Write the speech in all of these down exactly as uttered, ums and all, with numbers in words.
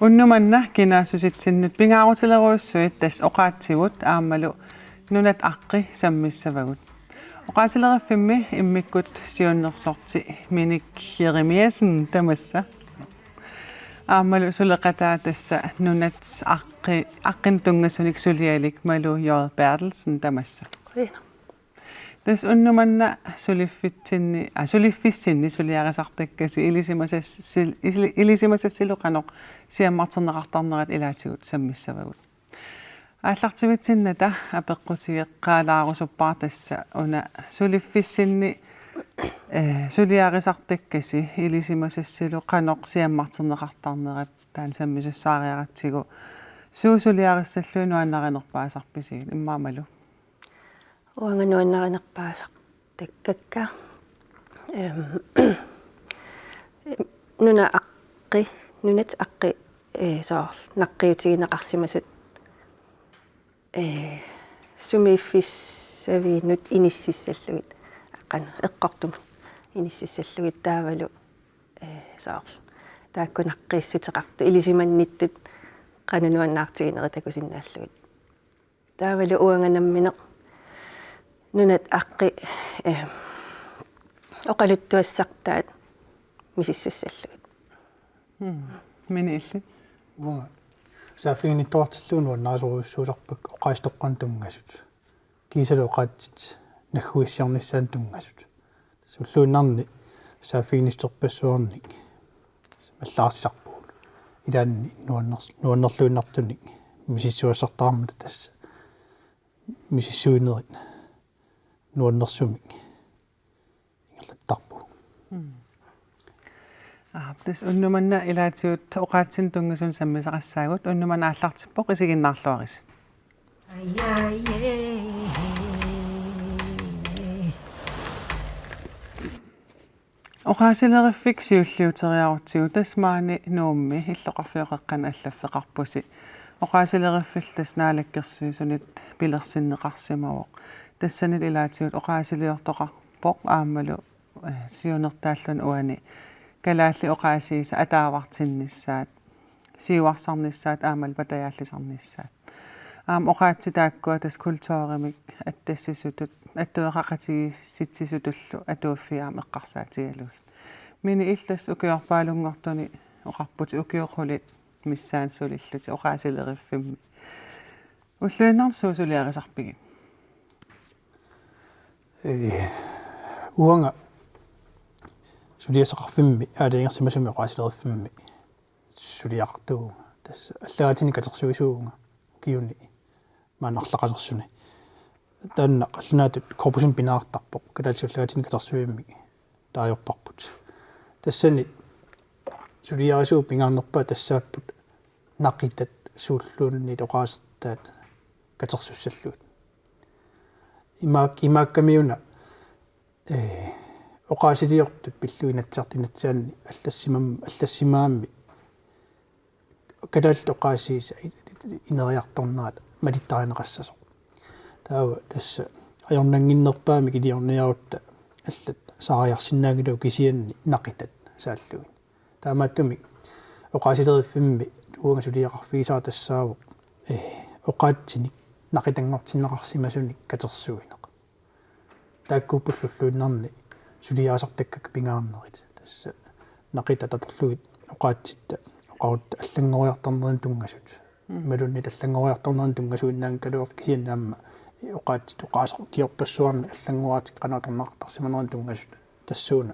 Unnuk manna kinaassusitsinnut pingaarutilerujussuit tassa oqaatsivut aammalu nunat aqqi sammissavagut. Oqaasileriffimmi immikkut siunnersorti Minik Jeremiassen tamassa. Aammalu suleqataa tassa nunat aqqi, aqqinut tunngasunik sulialik Malou J. Berthelsen tamassa. Qujanaq. Tassa unnuk manna suliffitsinni, aa, suliffissinni suliarisartakkasi ilisimasassil-, isli-, ilisimasassilu qanoq siammarterneqartarnerat ilaatigut sammissavagut. Aallartivitsinnata apeqqutigeqqaalaarusuppara tassa una suliffissinni, eh, suliarisartakkasi ilisimasassilu qanoq siammarterneqartarnerat taanna sammisussaariaratsigu suut suliarissallugit nuannarinerpaasarpisigit immaqa Malou? Uanga nuannarinerpaasartakkakka. Em, nunat aqqi, nunat aqqi, eh, soorlu naqqiutigineqarsimasut, eh, sumiiffissaviinut inississallugit, qanoq eqqortumut inississallugit taavalu, eh, soorlu taakku naqqiissuteqartut ilisimannittut qanoq nuannaartiginerit takusinnaallugit. Taavalu uanga nammineq nunat aqqi, eh, oqaluttuassartaat misissussallugit. Mm. Minik, illit? Uanga saaffiginnittoqartillugu nuannarisorujussuusarpakka oqaasitoqqanut tunngasut. Kiisalu oqaatsit nagguissiornissaannut tunngasut. Ulluinnarni saaffiginnissuterpassuarnik allaarsisarpugut. Ilaanni nuanners-, nuannerluinnartunik misissugassartaramata tassa misissuinerit nuannersumik ingerlattarpugut. Mm. Aap, tassa unnuk manna ilaatigut oqaatsinut tunngasunut sammisaqassaagut, unnuk manna aallartippoq, isiginnaarluarisi. Oqaasileriffik siulliuteriarutsigu tassa maani Nuummi illoqarfioqaqqanut allaffeqarpusi. Oqaasileriffillu tassa Naalakkersuisunit pilersinneqarsimavoq. Tassanilu ilaatigut oqaasiliortoqarpoq aammalu, eh, siunertaalluni uani kalaallit oqaasiisa ataavartinnissaat, siuarsarnissaat aammalu patajaallisarnissaat. Aamma oqaatsit taakkua tassa kulturimik attassisutut, attaveqaqatigiissitsisutullu atuiffiit aamma eqqarsaatigalugit. Minik, illit tassa ukiorpaalunngortuni oqarputit, ukiut qulit missaani sulillutit oqaasileriffimmi. Ulluinnarni suut suliarisarpigit? Ee, uanga suliassaqarfimmi aalajangersimasumi oqaasileriffimmik suliaqartuuvunga. Tassa allagaatinik katersuisuuvunga ukiuni maani arlaqalersuni. Taanna qallunaatut korpusinik pinaartarpoq, kalaallisut allagaatinik katersuimmik taajorparput. Tassani suliarisuup pingaarnerpaat tassaapput naqitat suulluunniit oqaasertaat katersussallugit. Imaak-, imaakkamiuna, ee, oqaasiliortut pillugit Inatsisartut Inatsisaanni allassimam-, allassimammi kalaallit oqaasiisa i-, i-, ineriartornerat malittarineqassasoq. Taava tassa ajornannginnerpaamik iliorniarutta allat saariarsinnaanngilagut, kisianni naqitat saallugit. Taamaattumik oqaasileriffimmi uanga suliaqarfigisara tassaavoq, ee, oqaatsinik naqitanngortinneqarsimasunik katersuineq. Taakkuupput ulluinnarni suliarisartakkakka pingaarnerit. Tassa naqitat atorlugit oqaatsitta, oqarutta allanngoriartarneranut tunngasut. Mm. Imaluunniit allanngoriartarneranut tunngasuinnaanngikkaluartut, kisianni aamma oqaatsit oqaaseq ukiorpassuarni allanngoriartik qanoq atorneqartarsimanerannut tunngasut tassuuna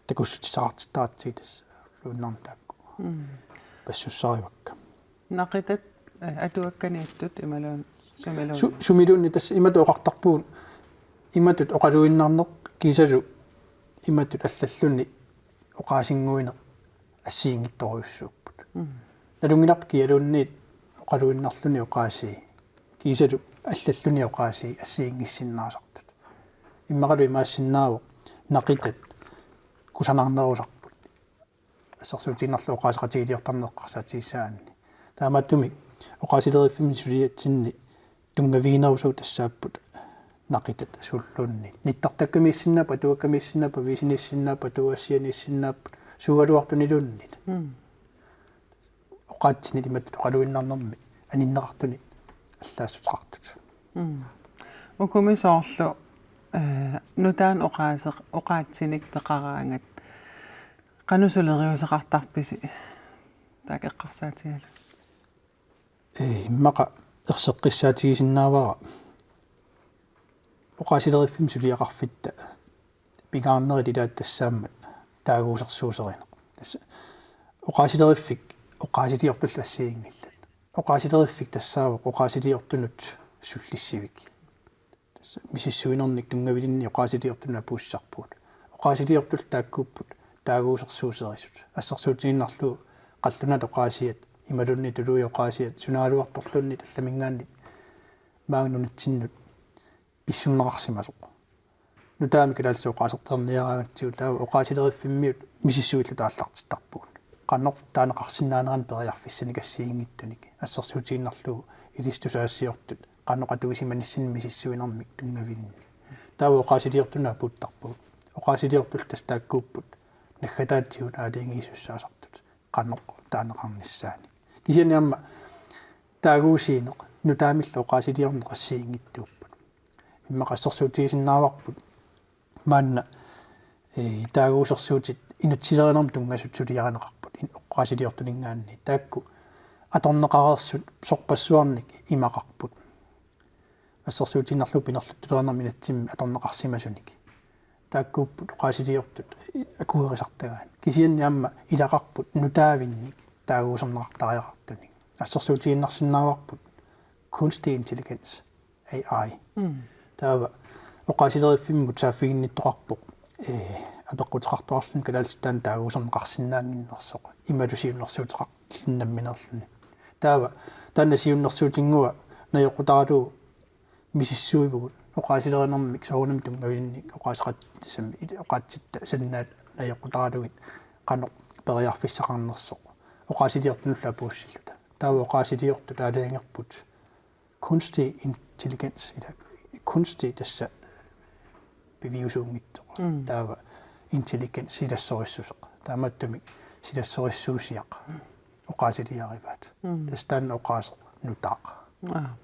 takussutissaqartittaratsigit tassa ulluinnarni taakku. Mm. Passussaarivakka. Naqitat, eh, atuakkaniittut imaluunniit sumiluunniit? Su-, sumiluunniit tassa imatut oqartarpugut, imatut oqaluinnarneq kiisalu imatut allalluni oqaasinnguineq assigiinngitsorujussuupput. Mm. Nalunngilarput kiisaluunniit oqaluinnarluni oqaasii, kiisalu allalluni oqaasii assigiinngissinnaasartut. Immaqalu imaassinnaavoq naqitat kusanarnerusarput. Assersuutigiinnarlugu oqaaseqatigiiliortarneq eqqarsaatigissaanni. Taamaattumik oqaasileriffimmi suliatsinni tunngaviginerusukkut tassaapput naqitat suulluunniit. Nittartakkamiissinnaapput, atuakkamiissinnaapput, aviisiniissinnaapput, atuagassianiissinnaapput, suugaluartuniluunniit. Mm. Oqaatsinit imatut oqaluinnarnermi aninneqartunit allaassuteqartut. Mm. Ukumi soorlu, eh, nutaanik oqaaseq-, oqaatsinik peqaraangat qanoq suleriuseqartarpisi? Taakku eqqarsaatigalugu. Ee, immaqa erseqqissaatigisinnaavara oqaasileriffimmi suliaqarfitta pingaarnerit ilaat tassaammat taaguusersuuserineq. Tassa oqaasileriffik oqaasiliortullu assigiinngillat. Oqaasileriffik tassaavoq oqaasiliortunut sullissivik. Tassa misissuinernik tunngavilinnik oqaasiliortunut apuussisarpugut. Oqaasiliortullu taakkuupput taaguusersuuserisut. Assersuutigiinnarlugu qallunaat oqaasiat, imaluunniit tuluit oqaasiat, sunaagaluartorluunniit allaminngaanniit maanga nunatsinnut pissunneqarsimasoq. Nutaamik kalaallisut oqaasertarniaraangatsigu taava oqaasileriffimmut misissuilluta aallartittarpugut. Qanoq taaneqarsinnaanerannut periarfissanik assigiinngitsunik. Assersuutigiinnarlugu ilissi tusagassiortut qanoq atuisimanissinnut misissuinermik tunngavilinnik. Taava oqaasiliortunut apuuttarpugut. Oqaasiliortullu tassa taakkuupput naggataatigut aalajangiisussaasartut qanoq taaneqarnissaanik. Kisianni aamma taaguusiineq nutaamillu oqaasiliorneq assigiinngitsuupput. Immaqa assersuutigisinnaavarput maanna, ee, taaguusersuutit inatsisilerinermut tunngasut suliarineqarput in-, oqaasiliortuninngaanniit. Taakku atorneqareersut sorpassuarnik imaqarput. Assersuutigiinnarlugu pinerluttulerinermi inatsimmi atorneqarsimasunik. Taakkuupput oqaasiliortut akuerisartagaat. Kisianni aamma ilaqarput nutaavinnik taaguuserneqartariaqartunik. Assersuutigiinnarsinnaavarput kunstig intelligens, A I. Mm. Taava oqaasileriffimmi saaffiginnittoqarpoq, ee, apeqquteqartoqarluni kalaallisut taanna taaguuserneqarsinnaannginnersoq. Imaluunniit siunnersuuteqarluni nammineerluni. Taava taanna siunnersuutinnguaq najoqqutaralugu misissuivugut oqaasilerinermik soorunami tunngavilinnik oqaaseqat-, tassami oqaatsitta sannaat najoqqutaralugit qanoq periarfissaqarnersoq oqaasiliortunullu apuussilluta. Taava oqaasiliortut aalajangerput kunstig intelligens, ila kunstig tassa piviusuunngitsoq. Mm. Taava intelligens silassorissuseq. Taamaattumik silassorissuusiaq oqaasiliarivaat. Mm. Tassa taanna oqaaseq nutaaq. Aa.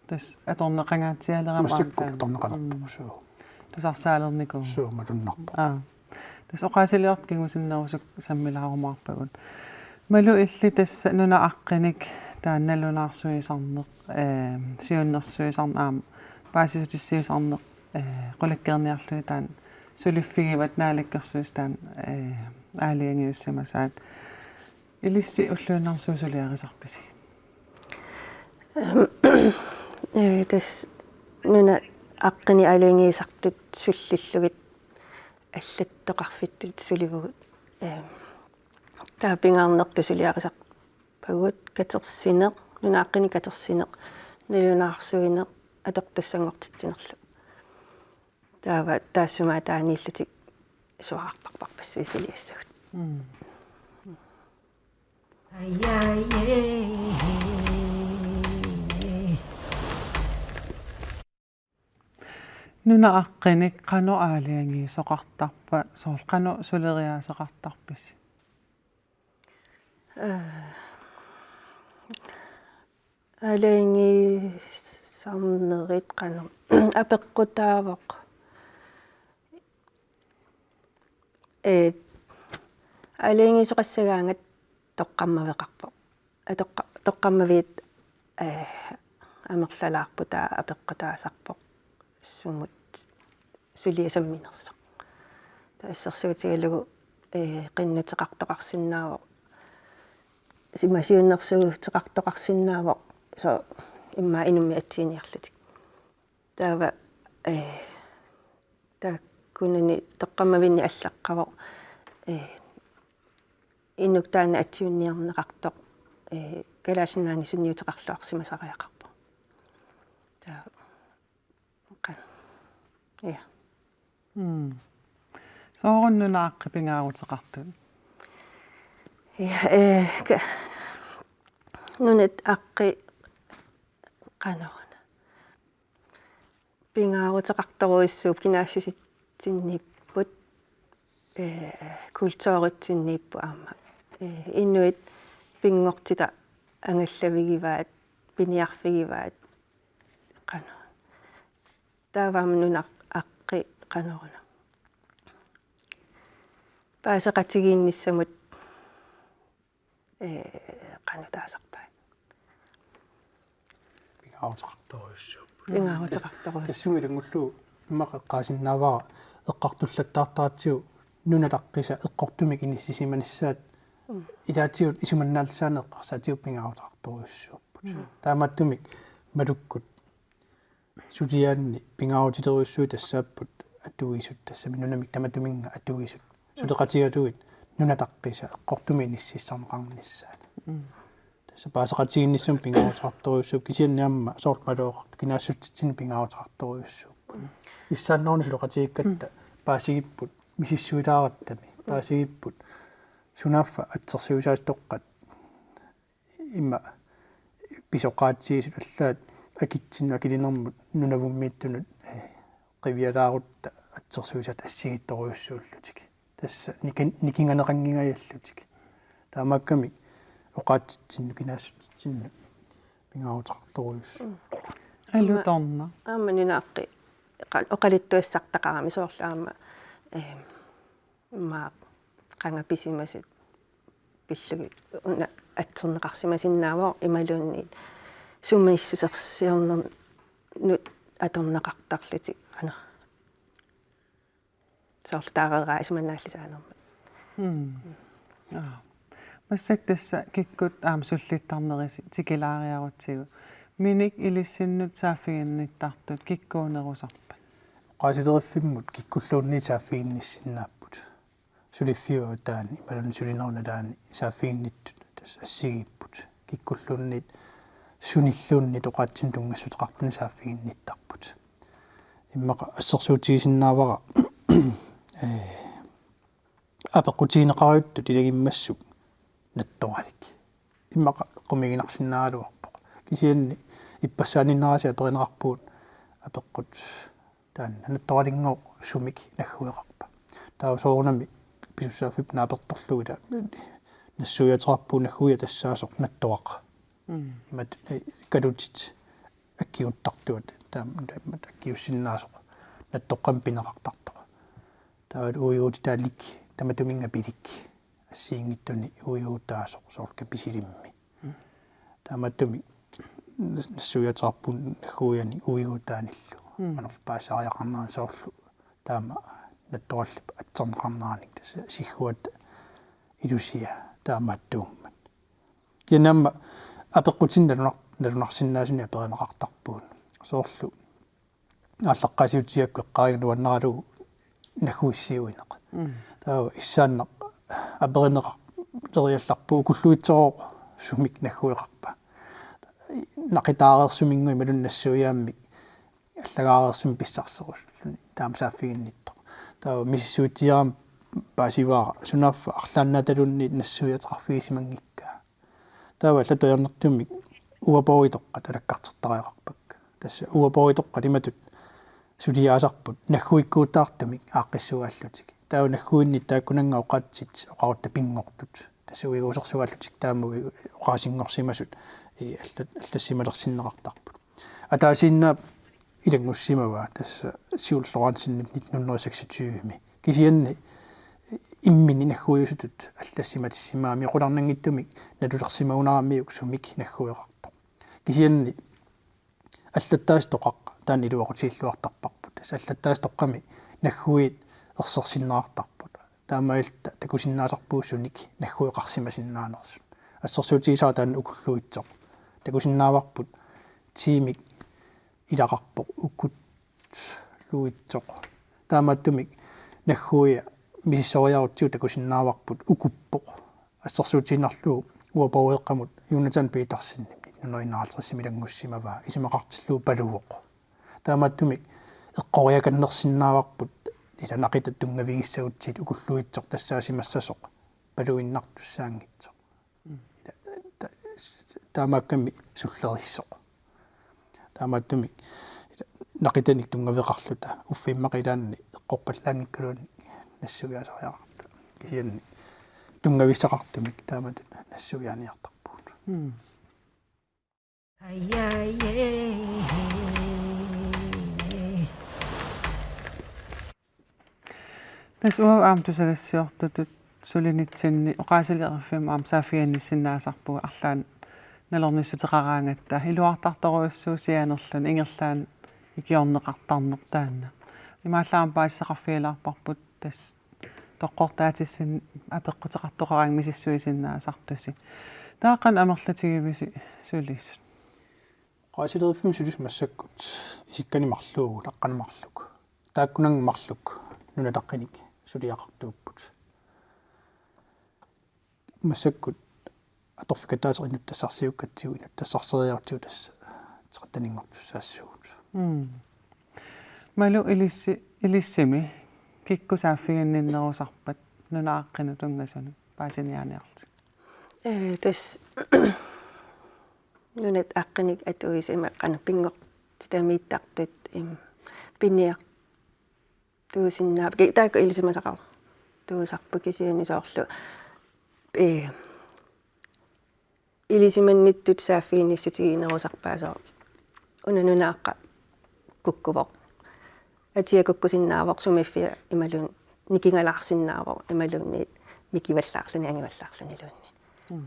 Tassa atorneqangaatsialerama. Massakkut aamma taanna. Atorneqalerpoq. Mm. Suu. Tusarsaalernikuuvoq. Suu, malunnarpoq. Aa. Tassa oqaasiliortut kingusinnerusukkut sammilaarumaarpagut. Malu, illit tassa nunap aqqinik taanna nalunaarsuisarneq, ee, siunnersuisarneq aamma paasissutissiisarneq, ee, qulakkeerniarlugit taanna suliffigivat Naalakkersuisut taanna, ee, aalajangiussimasaat. Ilissi ulluinnarni suut suliarisarpisigit? Ee, tassa nunap aqqinik aalajangiisartut sullillugit allattoqarfittut sulivugut. Ee, taava pingaarnertut suliarisarpagut katersineq, nunap aqqinik katersineq, nalunaarsuineq atortussanngortitsinerlugu. Taava taassuma ataaniillutik suaarparparpassuit suliassagut. Mm. Nunap aqqinik qanoq aalajangiisoqartarpa, soorlu qanoq suleriaaseqartarpisi? Ee, aalajangiisarnerit qanoq apeqqutaavoq. Ee, aalajangiisoqassagaangat toqqammaveqarpoq. Atoqqa-, toqqammaviit, ee, amerlalaarpoq, taava apeqqutaasarpoq sumut suliaq samminersoq. Taava assersuutigalugu, ee, qinnuteqartoqarsinnaavoq. Ima siunnersuuteqartoqarsinnaavoq. Soorlu immaqa inummik atsiiniarlutik. Taava, ee, taakkunani toqqammavinni allaqqavoq, ee, inuk taanna atsiunniarneqartoq, ee, Kalaallit Nunaanni sunniuteqarluarsimasariaqarpoq. Taava, qan-, ja. Mm. Sooruna nunat aqqi pingaaruteqartut? Ja, eh, ka-, nunat aqqi qanoruna. Pingaaruteqartorujussuupput, kinaassutsitsinniipput, eh, kulturitsinniipput aamma. Eh, inuit pinngortitaq angallavigivaat, piniarfigivaat, qanoruna. Taava aamma nunat aqqi qanoruna. Paaseqatigiinnissamut, eh, qanoq taasarpaat. Pingaaruteqartorujussuupput. Pingaaruteqartorujussuupput. Tassunga ilanngullugu immaqa eqqaasinnaavara eqqartullattaartaratsigu nunat aqqisa eqqortumik inissisimanissaat, mm, ilaatigut isumannaallisaaneq eqqarsaatigut pingaaruteqartorujussuupput. Mm. Taamaattumik malukkut suliaanni pingaarutilerujussuit tassaapput atuisut, tassami nunamik tamatuminnga atuisut. Suleqatigalugit nunat aqqisa eqqortumik inississorneqarnissaat. Mm. Tassa paaseqatigiinnissamut pingaaruteqartorujussuupput, kisianni aamma soorlu malooqartoq kinaassutsitsinni pingaaruteqartorujussuupput. Issaanneruna suleqatigiikkatta, mm, paasigipput misissuilaarattami, paasigipput sunaaffa atsersuisaatoqqat imma pisoqaatsigisut allaat akitsinnut akilinermut nunavummiittunut, eh, qivialaarutta atsersuisaat assigiittorujussuullutik. Tassa nikin-, nikinganeqanngingajallutik. Taamaakkami oqaatsitsinnut kinaassutsitsinnut pingaaruteqartorujussuupput. Mm. Alutornaq. Aamma nunat aqqi qa-, oqaluttuassartaqarami soorlu aamma, eh, immaqa qanga pisimasut pillugit una atserneqarsimasinnaavoq imaluunniit sumiissusersiornernut atorneqartarlutik, qanoq. Soorlu taareeraa isumannaallisaanermut. Mm. Aa. Massakkut tassa kikkut aamma sullittarnerisi tikilaariarutsigu. Minik ilissinnut saaffiginnittartut kikkuunerusarpat? Oqaasilerivimmut kikkulluunniit saaffiginnissinnaapput. Suliffiup avataani, imaluunniit sulinerup nalaani saaffiginnittut tassa assigiipput. Kikkulluunniit sunilluunniit oqaatsinik tunngassuteqartunik saaffiginnittarput. Immaqa assersuutigisinnaavara, eh, apeqqutigineqarujuttut ilagimmassuk nattoralik. Immaqa eqqumiiginarsinnaagaluarpoq. Kisianni ippassaaninnerasi aperineqarpugut apeqqut taanna: nattoralinngooq sumik naggueqarpa? Taava soorunami pisussaaffiup naapertorlugu ila nassuiaateqarpugut nagguia tassaasoq nattoraq. Mm. Imatut, eh, kalutit akkiuttartuat, taama, taama akkiussinnaasoq nattoqqamik pineqartartoq. Taava uiguutit taava lik, tamatuminnga pilik assigiinngitsuni uiguutaasoq soorlu kapisilimmi. Mm. Taamaattumik nas-, nassuiaateqarpugut nagguianik uiguutaanillu. Mm. Qanoq paasisariaqarnerani soorlu taama nattorallip atserneqarneranik, tassa sigguata ilusia taamaattuummat. Kisianni aamma apeqqutinik nalunar-, nalunarsinnaasunik aperineqartarpugut. Soorlu aallaqqaasiutigigakku eqqaavinga nuannaralugu nagguissiuineq. Mm. Taava issaannaq aperineqar-, -leriallarpugut ukulluitsoq sumik naggueqarpa. Naqitaareersuminnguit imaluunniit nassuiaammik allagaareersumik pissarserusulluni taama saaffiginnittoq. Taava misissuitsiarama paasivara sunaaffa arlaannaataluunniit nassuiaateqarfigisimanngikkaa. Taava allatut ajornartumik uapooritoqqat alakkartertariaqarpakka. Tassa uapooritoqqat imatut suliaasarput nagguikkuutaartumik aaqqissuaallutik. Taava nagguinnit taakkunannga oqaatsit oqarutta pinngortut, tassa uiguusersuaallutik taama uigu-, oqaasinngorsimasut, eh, alla-, allassimalersinneqartarput. Ataasiinnaap ilanngussimavaa tassa Siulleq Lorentzen nitten hundrede og seksogtyve-mi. Kisianni immini nagguiusutut allassimatissimagami, qularnanngitsumik nalulersimagunaramiuk sumik naggueqartoq. Kisianni allattaasitoqqaq taanna iluaqutigilluartarparput. Tassa allattaasitoqqami nagguit ersersinneqartarput. Taamaalilluta takusinnaasarpugut sunik naggueqarsimasinnaanersut. Assersuutigisara taanna ukulluitsoq. Takusinnaavarput tiimik ilaqarpoq ukulluitsoq. Taamaattumik nagguia misissoriarutsigu takusinnaavarput ukuppoq. Assersuutigiinnarlugu uaporeeqqamut Jonathan Petersenip nitten hundrede enoghalvtreds-imi ilanngussimavaa isumaqartillugu Paluvoq. Taamaattumik eqqoriakannersinnaavarput ila naqitat tunngavigissagutsigit ukulluitsoq tassaasimassasoq paluinnartussaanngitsoq. Ta- ta- Taamaakkami sullerissoq. Taamaattumik naqitanik tunngaveqarluta uffa immaqa ilaanni eqqorpallaanngikkaluunniit nassuiaasariaqarluta. Kisianni tunngavissaqartumik taamatut nassuiaaniartarpugut. Tassa uagut aamma tusagassiortutut sulinitsinni oqaasileriffimmi aamma saaffiginnissinnaasarpugut arlaannik nalornissuteqaraangatta, iluartartorujussuuvoq sianerluni ingerlaannaq ikiorneqartarneq taanna. Imaallaat aamma paasisaqarfigilaarparput tassa toqqortaatissinni apeqquteqartoqaraangat misissuisinnaasartusi. Taava qanoq amerlatigivisi sulisut? Oqaasileriffimmi sulisut massakkut isikkanik marluugut, aqqaneq marluk. Taakkunannga marluk nunataqqinik suliaqartuupput. Massakkut atorfikattaaseq inuttassarsiukkatsigu, inuttassarsioriarutsigu tassa tretteninnngortussaassuugut. Mm. Malu, ilissi, ilissimi kikkut saaffiginninnerusarpat nunat aqqinut tunngasunut paasiniaaniarlutit? Ee, tassa nunat aqqinit atuisut ima qanoq pinngortitamiittartut, im, piniartuusinnaa-, ki-, taakku ilisimasaqartuusarput kisianni soorlu, ee, ilisimannittut saaffiginnissutiginerusarpaat soorlu una nunat aqqat kukkuvoq. Atia kukkusinnaavoq, sumiiffia imaluunniit nikingalaarsinnaavoq imaluunniit mikivallaarluni angivallaarluniluunniit. Mm.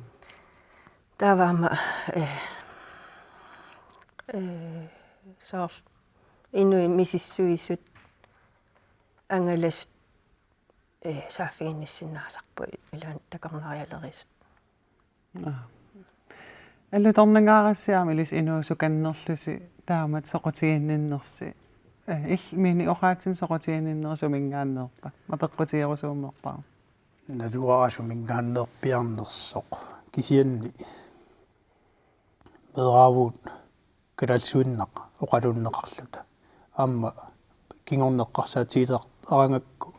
Taava aamma, ee, ee, soorlu inuit misissuisut angalasut, ee, saaffiginnissinnaasarput, ilaanni takornarialerisut. Aa. Alutornangaarassi aamma ilissi inuusukannerlusi taamatut soqutiginninnersi. Ee, il-, Mini, oqaatsinik soqutiginninnerit suminngaanneerpa? Apeqqutigerusuummerpara. Naluara suminngaanneerpiarnersoq. Kisianni meeraavugut kalaallisuinnaq oqaluunneqarluta. Aamma kingorna eqqarsaatigileq-, aragakku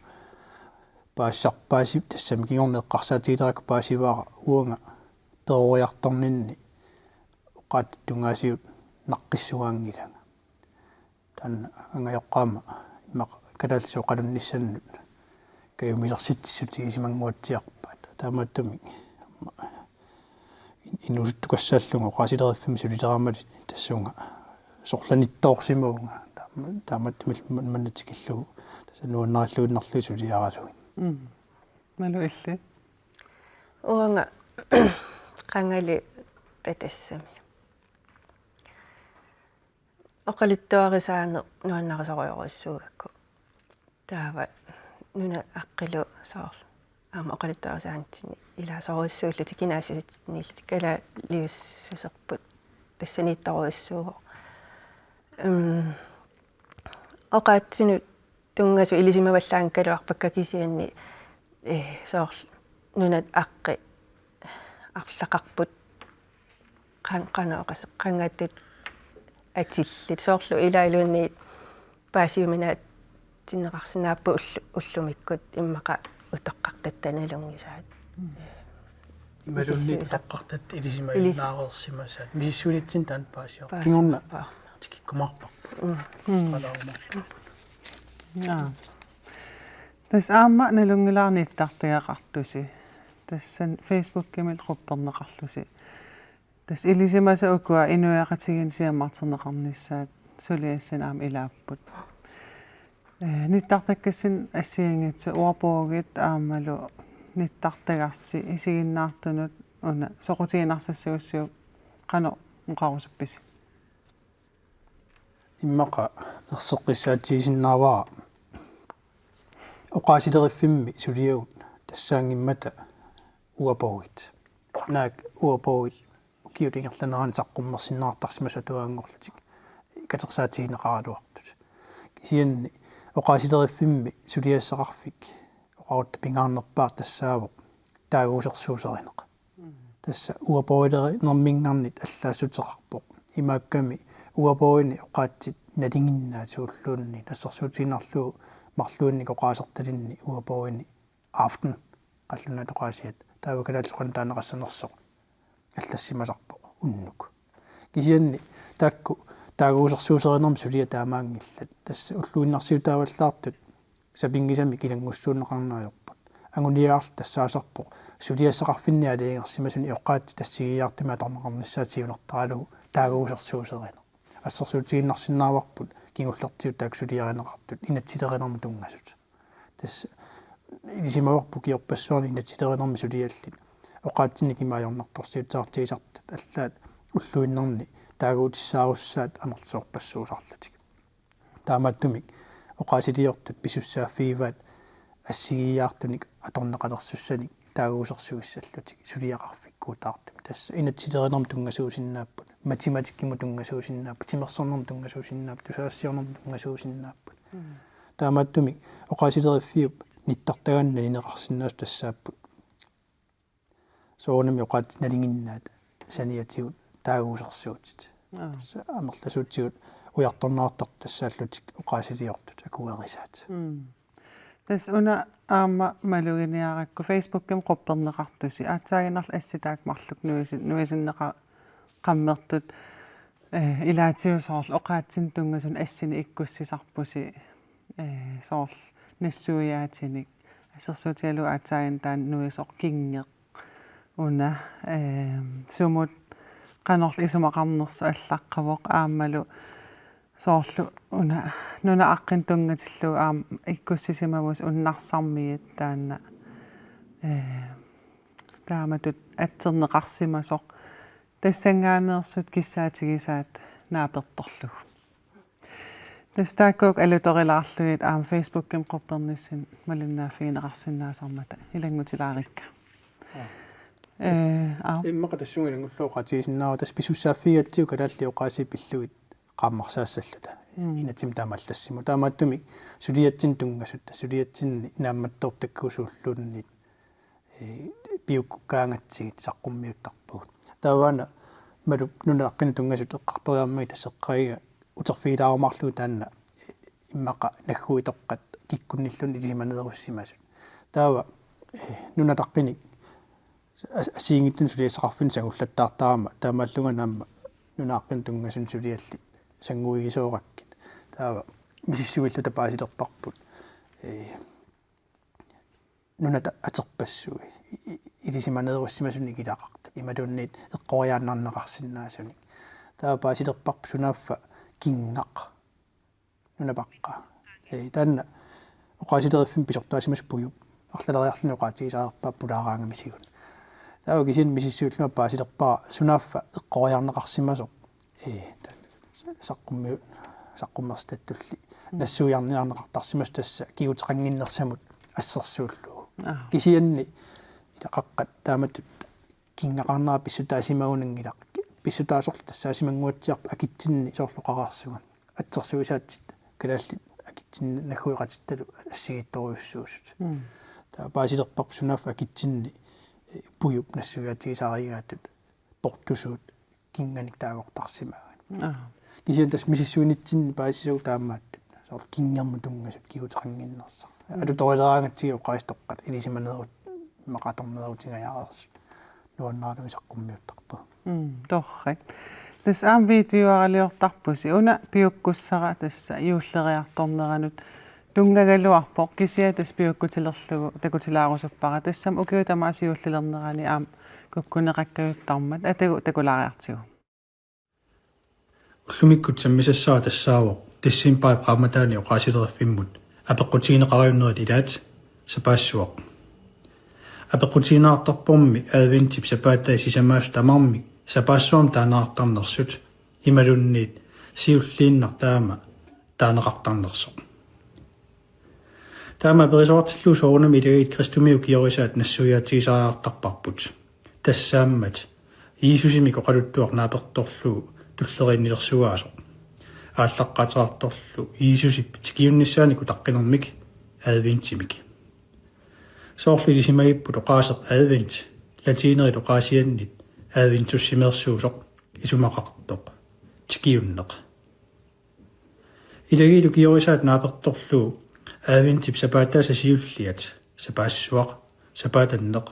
paasisar-, paasi-, tassami kingorna eqqarsaatigilerakku paasivara uanga peroriartorninni oqaatsit tungaasigut naqqissugaanngilanga. Taanna angajoqqaama immaqa kalaallisut oqalunnissannut kajumilersitsissutigisimanguatsiarpaat. Taamaattumik inuusuttukassaallunga oqaasileriffimmi sulileraamali tassunga sorlanittoorsimavunga. Taama-, taamaattumillu man-, manna tikillugu tassa nuannarilluinnarlugit suliaralugit. Mm. Malu, illit? Uanga qangali tatassami. Oqaluttuarisaaneq nuannarisorujorujussuugakku. Taava nunat aqqilu soorlu aamma oqaluttuarisaanitsinni ilaasorujussuullutik, kinaassutsitsinniillutik, kalaaliussuserput tassaniittorujussuuvoq. Em, oqaatsinut tunngasut ilisimavallaanngikkaluarpakka kisianni, ee, soorlu nunat aqqi arlaqarput qan-, qanoq oqas-, qangatut atillit, soorlu ilaaluunniit paasiuminaatsinneqarsinnaapput ullu-, ullumikkut immaqa utoqqartatta nalunngisaat. Mm. Imaluunniit misissuisa-, utoqqartatta ilisimajunnaareersimasaat. Misissuinitsinni taanna paasior-, paasiorpaa. Kingorna tikikkumaarparput. Mm. Mm. Qalaarumaarparput. Jaa. Tassa aamma nalunngilara nittartagaqartusi. Tassani Facebookimi qupperneqarlusi. Tassa ilisimasat ukua inuiaqatigiinni siammarterneqarnissaat suliassani aamma ilaapput. Ee, nittartakkassinni assigiinngitsut, ordbogit aammalu nittartagarsi isiginnaartunut una soqutiginarsassagussi qanoq oqarusuppisi? Immaqa erseqqissaatigisinnaavara oqaasileriffimmi suliagut tassaanngimmata uapoogit. Naak uapoogit ukiut ingerlaneranni saqqummersinneqartarsimasut atuaganngorlutik katersaatigineqaraluartut. Kisianni oqaasileriffimmi suliassaqarfik oqarutta pingaarnerpaaq tassaavoq taaguusersuuserineq. Tassa uapoogilerinerminngarnit allaassuteqarpoq. Imaakkami uapooginik oqaatsit nalinginnaasut ulluunniit assersuutigiinnarlugu marluinnik oqaasertalinni uaporini aften qallunaat oqaasiat taava kalaallisut qanoq taaneqassanersoq allassimasarpoq unnuk. Kisianni taakku taaguusersuuserinermi suliat taamaanngillat. Tassa ulluinnarsiutaavallaartut sapinngisamik ilanngussuunneqarneq ajorput. Anguniagaq tassaasarpoq suliassaqarfinni aalajangersimasunik oqaatsit assigiiaartumik atorneqarnissaat siunertaralugu taaguusersuuserineq. Assersuutigiinnarsinnaavarput kingullertigut taakku suliarineqartut inatsilerinermut tunngasut. Tassa ilisimavarput ukiorpassuarni inatsilerinermi suliallit oqaatsinnik ima ajornartorsiutaartigisartut allaat ulluinnarni taaguutissaarussaat amerlasoorpassuusarlutik. Taamaattumik oqaasiliortut pisussaaffigivaat assigiiaartunik atorneqalersussanik taaguusersuissallutik suliaqarfikkuutaartumik. Tassa inatsilerinermut tunngasuusinnaapput, matematikkimut tunngasuusinnaapput, timersornermut tunngasuusinnaapput, tusagassiornermut tunngasuusinnaapput. Mm. Taamaattumik oqaasileriviup nittartaganna nalineqarsinnaasoq tassaapput soorunami oqaatsit nalinginnaat saniatigut taaguusersuutit. Aa. Tassa amerlasuutigut ujartorneqartartut tassaallutik oqaasiliortut akuerisaat. Mm. Tassa una aamma maluginiarakku Facebookimi qupperneqartusi. Aatsaaginnarlu assit taakku marluk nuisi-, nuisinneqa-, qammertut, eh, ilaatigut soorlu oqaatsinik tunngasunut assinik ikkussisarpusi, eh, soorlu nassuiaatinik. Assersuutigalugu aatsaaginnaq taanna nuisoq kinngeq. Una, eh, sumut qanorlu isumaqarnersoq allaqqavoq aammalu soorlu una nunap aqqinut tunngatillugu aamma ikkussisimavusi unnarsarmiit taanna, eh, taamatut atserneqarsimasoq tassanngaanneersut kissaatigisaat naapertorlugu. Tassa taakku alutorilaarlugit aamma Facebookimi quppernissinni malinnaaffigineqarsinnaasarmata ilanngutilaarikka. Aa. Eh, aa. Immaqa tassunga ilanngullugu oqaatigisinnaavara tassa pisussaaffigigatsigu kalaallit oqaasii pillugit qaammarsaassalluta. Mm. Inatsimmi taamaallassimasoq. Taamaattumik suliatsinnik tunngasut, suliatsinni naammattoortakkagut suulluunniit, eh, piukkukkaangatsigit saqqummiuttarpagut. Taavaana Malup nunap aqqinut tunngasut eqqartoriarmagit tassa eqqaagiga uterfigilaarumaarlugu taanna immaqa nagguitoqqat kikkunnilluunniit ilisimaneerussimasut. Taava, eh, nunap aqqinut as-, assigiinngitsunik suliassaqarfinnik sangullattaartarama taamaallunga aamma nunap aqqinut tunngasunut suliallit sannguigisoorakkit. Taava misissuilluta paasilerparput, eh, nunat aterpassuit, i-, i-, ilisimaneerussimasut ilaqartut. Imaluunniit eqqoriaannarneqarsinnaasunik. Taava paasilerparput sunaaffa kinngaq. Nunap aqqa. Ee, taanna oqaasileriffimmi pisortaasimasoq Pujup. Arlaleriarluni oqaatigisariaqarpaa pulaaraangamisigut. Taava kisianni misissuillunga paasilerpara sunaaffa eqqoriarneqarsimasoq. Ee, taanna saqqummi-, saqqummersitattulli. Mm. Nassuiarniarneqartarsimasoq tassa kiguteqannginnersamut assersuullugu. Aa. Kisianni ilaqaqqat taamatut kinngaqarnera pissutaasimagunanngilaq. Pissutaasorlu tassaasimanguatsiarpoq akitsinni soorlu oqararsuaq. Atsersuisaatit kalaallit akitsinni naggueqatittalu assigiittorujussuusut. Mm. Taava paasilerparput sunaaffa akitsinni, eh, Pujup nassuiaatigisarigaatut portusuut kinnganik taagortarsimagaat. Aa. Kisianni tassa misissuinitsinni paasisagut taamaattut. Soorlu kinngermut tunngasut kiguteqannginnersaq. Mm. Alutorileraangatsigit oqaasitoqqat ilisimaneerut immaqa atorneerutingajareersut. Nuannaralugu saqqummiuttarpagut. Mm, torrak. Tassa aamma videoaraliortarpusi. Una piukkussara tassa juulleriartorneranut tunngagaluarpoq kisianni tassa piukkutilerlugu takutilaarusuppara. Tassami ukiut tamaasa juullilernerani aamma kukkuneqakkajuttarmat. Atagu takulaariartigu. Ullumikkut sammisassara tassaavoq decembarip qaammataani oqaasileriffimmi apeqqutigineqarajunnerit ilaat sapaassuaq. Apeqqutigineqartarpormi adventip sapaatai sisamaasut tamarmik sapaassuarmi taaneqartarnersut imaluunniit siulliinnaq taama taaneqartarnersoq. Taama aperisoqartillugu soorunami ilagiit kristumiut ukiorisaat nassuiaatigisariaqartarparput. Tassaammat Jiisusimik oqaluttuaq naapertorlugu tulleriinnilersugaasoq. Aallaqqaateqartorlu Jiisusip tikiunnissaannik utaqqinermik adventimik. Soorlu ilisimagipput oqaaseq advent latiinerit oqaasiannit adventussimeersuusoq isumaqartoq tikiunneq. Ilagiit ukiorisaat naapertorlugu Adventip sapaataasa siulliat, sapaassuaq, sapaatanneq,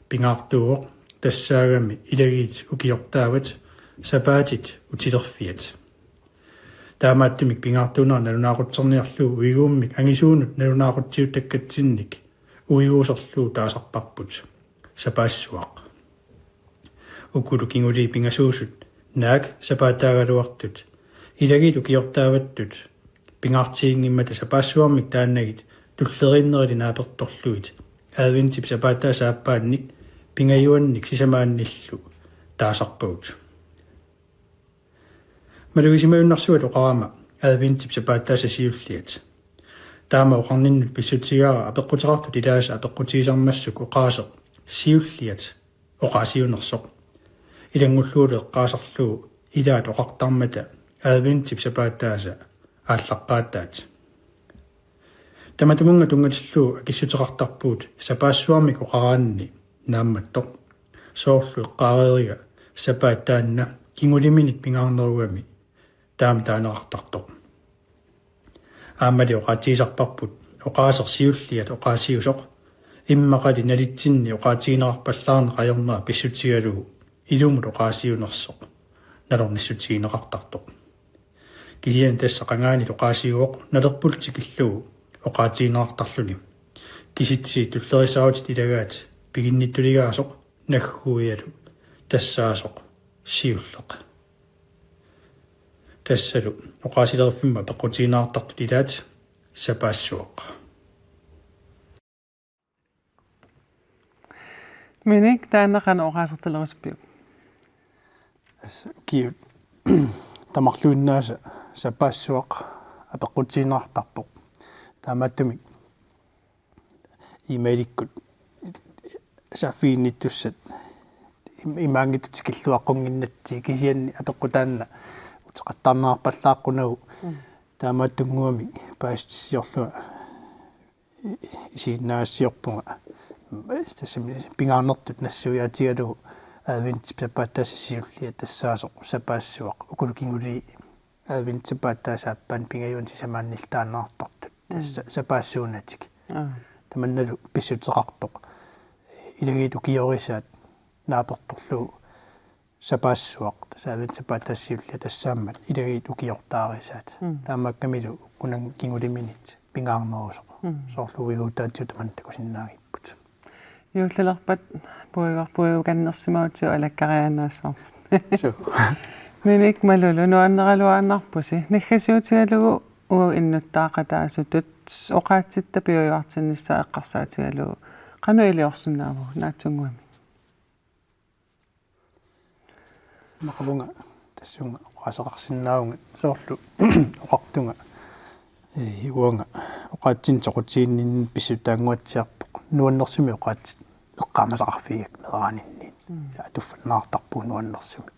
pingaartuuvoq, tassaagami ilagiit ukiortaavat, sapaatit utilerfiat. Taamaattumik pingaartuunera nalunaaqutserniarlugu uiguummik angisuunut nalunaaqutsiuttakkatsinnik uiguuserlugu taasarparput, sapaassuaq. Ukulu kingulii pingasuusut naak sapaataagaluartut, ilagiit ukiortaavattut, pingaartiginngimmata sapaassuarmik taannagit tulleriinnerili naapertorlugit adventip sapaataasa aappaannik pingajuannik sisamaannillu taasarpagut. Malugisimajunnaarsuat oqarama adventip sapaataasa siulliat. Taama oqarninnut pissutigaara apeqquteqartut ilaasa apeqqutigisarmassuk oqaaseq siulliat oqaasiunersoq. Ilanngullugu eqqaasarlugu ilaat oqartarmata adventip sapaataasa aallaqqaataat. Tamatumunnga tunngatillugu akissuteqartarpugut sapaassuarmik oqaraanni naammattoq. Soorlu eqqaareeriga sapaat taanna kinguliminit pingaarnerugami taama taaneqartartoq. Aammali oqaatigisarparput oqaaseq siulliat oqaasiusoq, immaqali nalitsinni oqaatigineqarpallaarneq ajornera pissutigalugu ilumut oqaasiunersoq nalornissutigineqartartoq. Kisianni tassa qangaanilu oqaasiuvoq nalerpullu tikillugu oqaatigineqartarluni. Kisitsisit tulleriissaarutit ilagaat piginnittuligaasoq nagguialu tassaasoq siulleq. Tassalu oqaasileriffimma apeqqutigineqartartut ilaat sapaassuaq. Minik, taanna qanoq oqaasertalerusuppiuk? Tassa ukiut tamarluinnaasa sapaassuaq apeqqutigineqartarpoq. Taamaattumik e-mailikkut saaffiginnittussat im-, imaanngitsunik tikilluaqqunnginnatsigit, kisianni apeqqut taanna uteqattaarneqarpallaaqqunagu. Mm. Taamaattunnguamik paasissutissiorlunga i-, isiginnaassiorpunga. Tassami pingaarnertut nassuiaatigalugu adventip sapaataasa siulliat tassaasoq sapaassuaq, ukulu kingulii adventip sapaataasa aappaanni pingajuannik sisamaannillu taaneqartartut. Tassa Mm. sapaassuunatik. Aa. Tamannalu pissuteqartoq. Ilagiit ukiorisaat naapertorlugu sapaassuaq, tassa adventip sapaataasa siulliat tassaammat ilagiit ukiortaarisaat. Mm. Taamaakkamilu ukkunani kinguliminit pingaarnerusoq. Mm. Soorlu uiguutaatigut tamanna takusinnaagipput. Juullilerpat puigor-, puigukannersimagutsigit alakkariaannaassavarput. Suu. Minik Malulu, nuanneraluaannarpusi. Naggasiutigalugu uagut innuttaaqataasutut oqaatsitta piujuartinnissaa eqqarsaatigalugu. Qanoq iliorsinnaavugut naatsunnguamik? Maqavunga tassunga oqaaseqarsinnaavunga soorlu oqartunga, ee, uanga oqaatsinut soqutiginninni pissutaannguatsiarpoq nuannersumik oqaatsit eqqaamasaqarfigigakkit meeraaninni. Mm. Atuffannaartarpugut nuannersumik.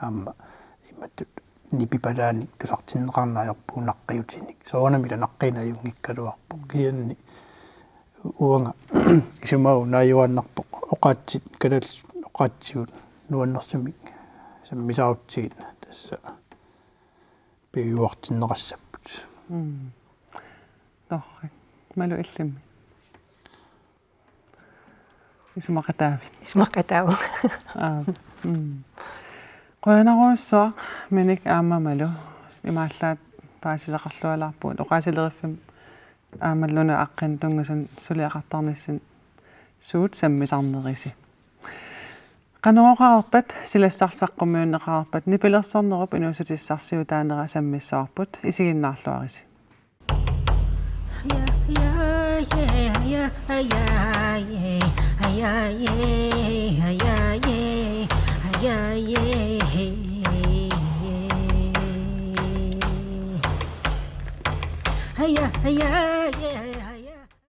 Aamma imatut nipipalaanik tusartinneqarneq ajorpugut naqqiutinik. Soorunami ila naqqiineq ajunngikkaluarpoq. Kisianni uanga isumaga naajuaannarpoq oqaatsit, kalaallisut oqaatsigut nuannersumik sammisarutsigit tassa piujuartinneqassapput. Mm. Torrak. Malu, illimmi? Isumaqataavit? Isumaqataavunga. Aa, mm. Qujanarujussuaq Minik aamma Malu. Imaallaat paasisaqarlualaarpugut. Oqaasileriffimmi aammalumi aaqqinni tunngasuni suliaqartarnissinni suut sammisarnerisi. Qanoq oqareerpat, silassarlu saqqummiunneqareerpat, nipilersornerup inuussutissarsiutaanera sammissavarput, isiginnaarluarisi.